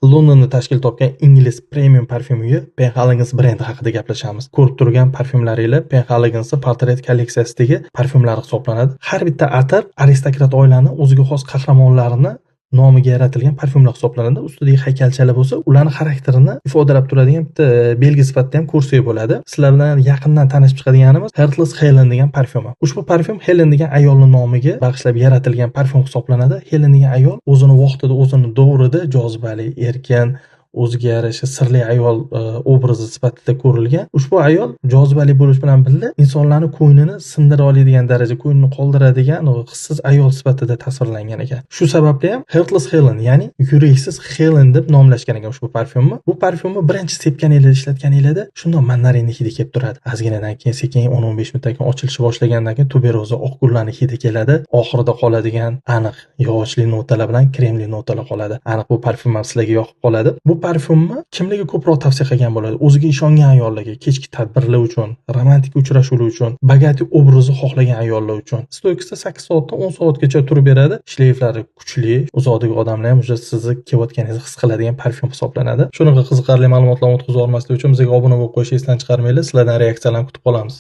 Londonda tashkil topgan ingliz premium parfyum uyi Penhaligon's brendi haqida gaplashamiz. Ko'rib turgan parfyumlaringlar Penhaligon's portret kolleksiyasidagi parfyumlar hisoblanadi. Har bitta atir aristokrat oilani o'ziga xos qahramonlarini nomiga yaratilgan parfyumlar hisoblanadi. Ustidagi haykalchalar bo'lsa, ularni xarakterini ifodalab turadigan bitta belgi sifatida ham ko'rsak bo'ladi. Sizlar bilan yaqindan tanishib chiqadiganimiz Heartless Helen degan parfyumi. Ushbu parfyum Helen degan ayolning nomiga bag'ishlab yaratilgan parfyum hisoblanadi. Helen degan ayol o'zini vaqtida, o'zini davrida jozibali, erkin, o'ziga yarasha sirli ayol obrazi sifatida ko'rilgan. Ushbu ayol jozibali bo'lish bilan birga insonlarni ko'nglini sindira oladigan daraja, ko'nglini qoldiradigan hissiz ayol sifatida tasvirlangan ekan. Shu sababli ham Heartless Helen, ya'ni yuraksiz Helen deb nomlashgan ekan ushbu parfyumni. Bu parfyumni birinchi sepganinglarda, ishlatganinglarda shundoq mandarinni hidi kelib turadi. Ozginadan keyin sekin 10-15 minutdan keyin ochilishi boshlagandan keyin tuberoza, oq gullarning hidi keladi. Oxirida qoladigan aniq yog'ochli notalar bilan kremli notalar qoladi. Aniq bu parfyum ham sizlarga yoqib qoladi. Bu parfyumni kimlarga ko'proq tavsiya qilgan bo'ladi? O'ziga ishongan ayollarga, kechki tadbirlar uchun, romantik uchrashuvlar uchun, bogati obrazi xohlagan ayollar uchun. Стойка sida 8 soatdan 10 soatgacha turib beradi. Shleyflari kuchli, uzoqdagi odamlar ham o'sha sizni kelayotganingizni his qiladigan parfyum hisoblanadi. Shunaqa qiziqarli ma'lumotlarni o'tkazib olmaslik uchun bizga obuna bo'lib qo'yishni esdan chiqarmanglar. Sizlardan reaksiyalarni kutib qolamiz.